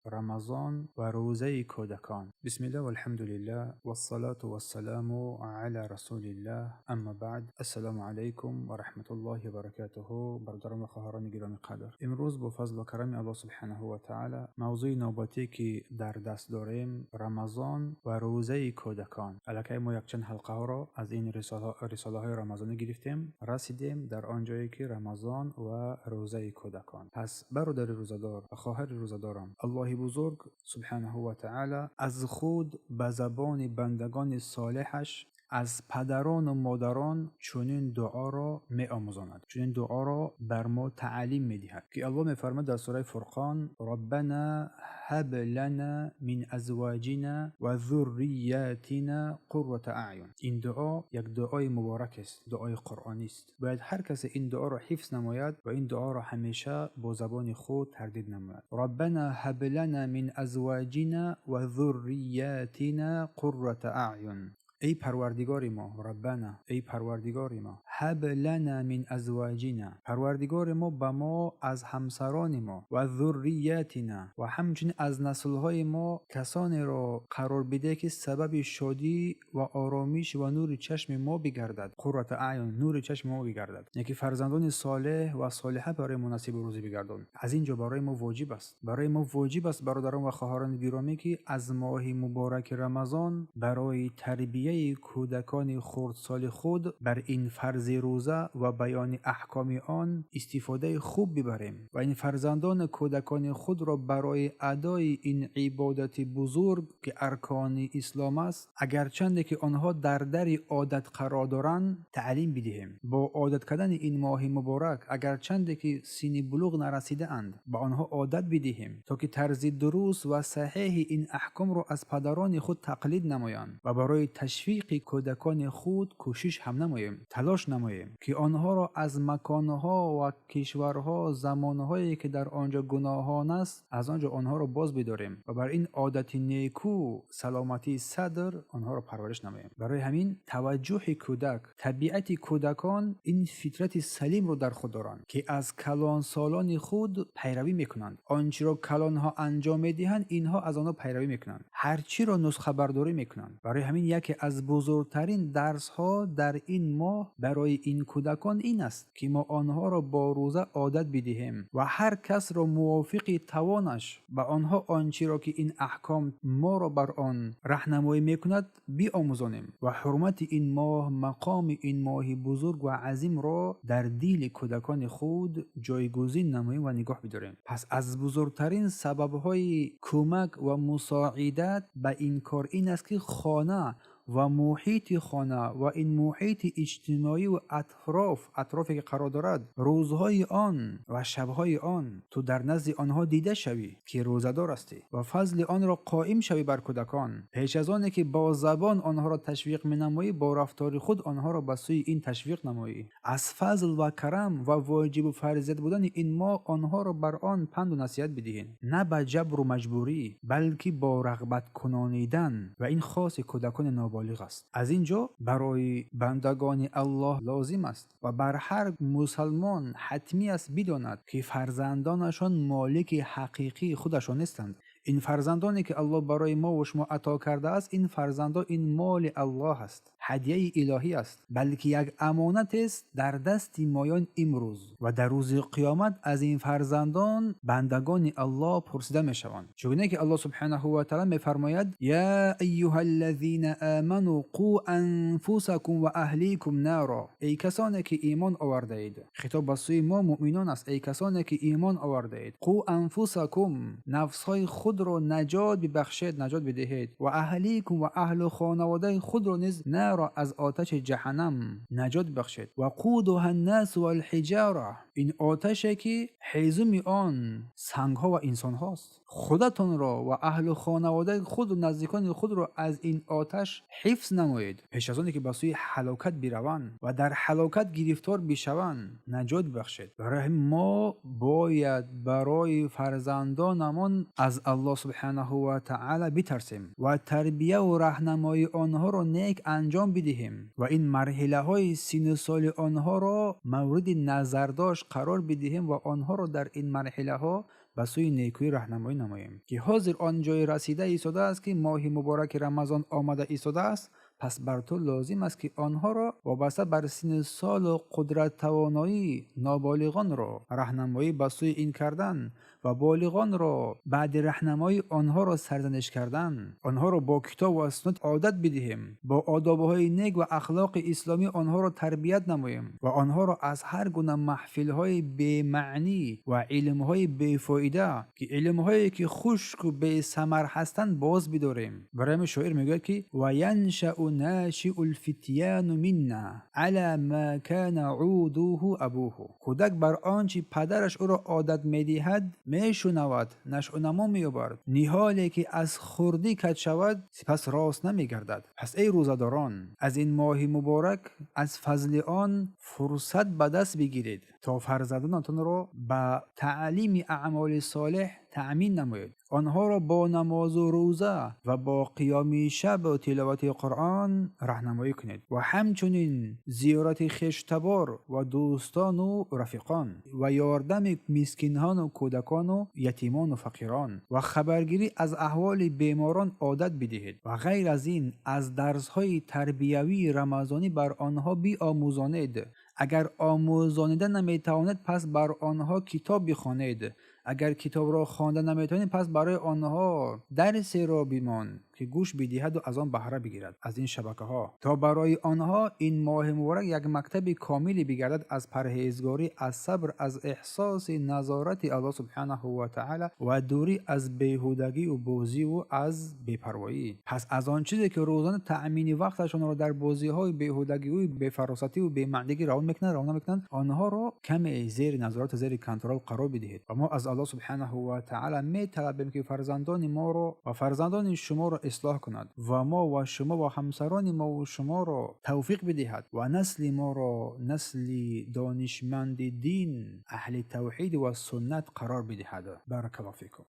Рамазон ва рӯзаи кӯдакон. Бисмиллаҳ, валҳамдулиллаҳ, вассалату вассаламу ала расулиллаҳ, амма баъд. Ассалому алайкум ва раҳматуллоҳи ва баракатуҳу. Бародарон ва хоҳарони гиромӣ қадр, имрӯз бо фазлу карами Аллоҳ субҳанаҳу ва таъала мавзӯи навбатӣ, ки дар даст дорем, Рамазон ва рӯзаи кӯдакон. Аллакай мо якчанд ҳалқаҳоро аз ин рисолаҳои рамазонӣ гирифтем, расидем дар он ҷое ки Рамазон ва рӯзаи кӯдакон. Пас бародари рӯзадор ва хоҳари рӯзадорам, Аллоҳи бузург субҳанаҳу ва таъала аз худ ба забони бандагони солеҳаш, аз падарону модарон чунин дуоро меомӯзонад, чунин дуоро бар мо таълим медиҳад, ки Аллоҳ мефармояд дар сураи Фурқон: «Роббана ҳаб лана мин азвоҷина ва зурриятина қуррата аъюн». Ин дуо як дуои муборак аст, дуои қуръонист. Бояд ҳар касе ин дуоро ҳифз намояд ва ин дуоро ҳамеша бо забони худ тардид намояд. «Роббана ҳаб лана мин азвоҷина ва зурриятина қуррата аъюн». Эй Парвардигори мо, Роббана, эй Парвардигори мо, ҳаб лана мин азвоҷина, Парвардигори мо, ба мо аз ҳамсарони мо, ва зурриятина, ва ҳамчунин аз наслҳои мо касонеро қарор бидеҳ, ки сабаби шодӣ ва оромиш ва нури чашми мо бигардад. Қуррата аъюн, нури чашми мо бигардад, яъне ки фарзандони солеҳ ва солиҳа барои мо насибу рӯзӣ бигардон. Аз ин ҷо барои мо воҷиб аст, барои мо воҷиб аст, бародарон ва хоҳарони гиромӣ, ки аз моҳи мубораки Рамазон барои тарбияи кӯдакони хурдсоли худ бар ин фарзи рӯза ва баёни аҳкоми он истифодаи хуб бибарем ва ин фарзандони кӯдакони худро барои адои ин ибодати бузург, ки аркони ислом аст, агарчанде ки онҳо дар дари одат қарор доранд, таълим бидиҳем. Бо одат кардани ин моҳи муборак, агарчанде ки синни булуғ нарасидаанд, ба онҳо одат бидиҳем, то ки тарзи дуруст ва саҳеҳи ин аҳкомро аз падарони худ тақлид намоянд ва барои ташвиқи кӯдакони худ кӯшиш ҳам намоем, талош намоем, ки онҳоро аз маконҳо ва кишварҳо, замонҳое ки дар он ҷо гуноҳон аст, аз он ҷо онҳоро боз бидорем ва бар ин одати неку саломатии садр онҳоро парвариш намоем. Барои ҳамин таваҷҷӯҳи кӯдак, табиати кӯдакон ин фитрати салимро дар худ доранд, ки аз калонсолони худ пайравӣ мекунанд. Он чиро калонҳо анҷом медиҳанд, инҳо аз онҳо пайравӣ мекунанд, ҳар чиро нусхабардорӣ мекунанд. Барои ҳамин яке аз бузургтарин дарсҳо дар ин моҳ барои ин кӯдакон ин аст, ки мо онҳоро бо рӯза одат бидиҳем ва ҳар касро мувофиқи тавонаш ба онҳо он чиро ки ин аҳком моро бар он раҳнамоӣ мекунад биомӯзонем ва ҳурмати ин моҳ, мақоми ин моҳи бузург ва азимро дар дили кӯдакони худ ҷойгузин намоем ва нигоҳ бидорем. Пас аз бузургтарин сабабҳои кӯмак ва мусоидат ба ин кор ин аст, ки хона ва муҳити хона ва ин муҳити иҷтимоӣ ва атрофе ки қарор дорад, рӯзҳои он ва шабҳои он ту дар назди онҳо дида шавӣ, ки рӯзадор ҳастӣ ва фазли онро қоим шавӣ бар кӯдакон. Пеш аз оне ки бо забон онҳоро ташвиқ менамоӣ, бо рафтори худ онҳоро ба сӯи ин ташвиқ намоӣ. Аз фазл ва карам ва воҷибу фарзият будани ин моҳ онҳоро бар он панду насиҳат бидиҳед, на ба ҷабру маҷбурӣ, балки бо рағбаткунонидан, ва ин хоси кӯдакони ноболиғ аст. Аз ин ҷо барои бандагони Аллоҳ лозим аст ва бар ҳар мусалмон ҳатмӣ аст бидонад, ки фарзандонашон молики ҳақиқии худашон нестанд. Ин фарзандоне ки Аллоҳ барои мо ва шумо ато кардааст, ин фарзандон, ин моли Аллоҳ аст, ҳадияи илоҳӣ аст, балки як амонатест дар дасти моён имрӯз ва дар рӯзи қиёмат аз ин фарзандон бандагони Аллоҳ пурсида мешаванд. Чугуне ки Аллоҳ субҳанаҳу ва таъала мефармояд: «Я айюҳаллазина аману қу анфусакум ва аҳликум наро». Эй касоне ки имон овардаед, хитоб ба сӯи мо муъминон аст. Эй касоне ки имон овардаед, қу анфусакум, нафсҳои худро наҷот бибахшед, наҷот бидиҳед, ва аҳликум, ва аҳлу хонаводаи худро низ, наро, аз оташи ҷаҳаннам наҷот бибахшед. Ва қудуҳа ннасу валҳиҷара, ин оташе ки ҳезуми он сангҳо ва инсонҳост. Худатонро ва аҳлу хонаводаи худу наздикони худро аз ин оташ ҳифз намоед. Пеш аз оне ки ба сӯи ҳалокат бираванд ва дар ҳалокат гирифтор бишаванд, наҷот бибахшед. Барои ҳамин мо бояд барои фарзандонамон аз Аллоҳ субҳанаҳу ва таъала битарсем ва тарбияву раҳнамоии онҳоро нек анҷом бидиҳем ва ин марҳилаҳои синну соли онҳоро мавриди назардошт қарор бидиҳем ва онҳоро дар ин марҳилаҳо ба ба сӯи некӯӣ роҳнамоӣ намоем, ки ҳозир он ҷое расида истодааст, ки моҳи мубораки Рамазон омада истодааст. Пас бар ту лозим аст, ки онҳоро вобаста бар синну сол ва қудрат тавоноӣ ноболиғонро роҳнамоӣ ба сӯи ин кардан ва болиғонро баъд роҳнамоӣ онҳоро сарзаниш кардан, онҳоро бо китоб ва суннат одат бидиҳем, бо одобҳои нек ва ахлоқи исломӣ онҳоро тарбият намоем ва онҳоро аз ҳар гуна маҳфилҳои бемаънӣ ва илмҳои бефоида, ки илмҳое ки хушк ва бесамар ҳастанд, боз бидорем. Барои ҳамин шоир мегӯяд, ки ва яншау ношиул фитёну минна ало мо кона удуҳу абуҳу. Кӯдак бар он чи падараш ӯро одат медиҳад мешунавад, нашъу намо меёбад. Ниҳоле ки аз хурдӣ каҷ шавад, сипас рост намегардад. Пас эй рӯзадорон, аз ин моҳи муборак, аз фазли он фурсат ба даст бигиред, то фарзандонатонро ба таълими аъмоли солеҳ таъмин намоед. Онҳоро бо намоз ва рӯза ва бо қиёми шаб ва тиловати Қуръон роҳнамоӣ кунед ва ҳамчунин зиёрати хештабор ва дӯстон ва рафиқон ва ёрдами мискинон ва кӯдакон ва ятимон ва фақирон ва хабаргирӣ аз аҳволи беморон одат бидиҳед ва ғайр аз ин аз дарсҳои тарбиявии рамазонӣ бар онҳо биомӯзонед. Агар омӯзонида наметавонед, пас бар онҳо китоб бихонед. Агар китобро хонда наметавонед, пас барои онҳо дарсеро бимон, ки гӯш бидиҳад ва аз он баҳра бигирад аз ин шабакаҳо, то барои онҳо ин моҳи муборак як мактаби комиле бигардад аз парҳезгорӣ, аз сабр, аз эҳсоси назорати Аллоҳ субҳонаҳу ва таъоло ва дурӣ аз беҳудагӣ ва бозӣ ва аз бепарвоӣ. Пас аз он чизе ки рӯзона таъмини вақташонро дар бозиҳои беҳудагӣ ва бефаросатӣ ва бемаънигӣ равон мекунанд, онҳоро каме зери назорат, зери контрол қарор бидиҳед. Ва мо аз Аллоҳ субҳонаҳу ва таъоло металабем, ки фарзандони моро ва фарзандони шуморо ислоҳ кунад ва мо ва шумо ва ҳамсарони мо ва шуморо тавфиқ бидиҳад ва насли моро насли донишманди дин, аҳли тавҳид ва суннат қарор бидиҳад. Баракаллоҳу фикум.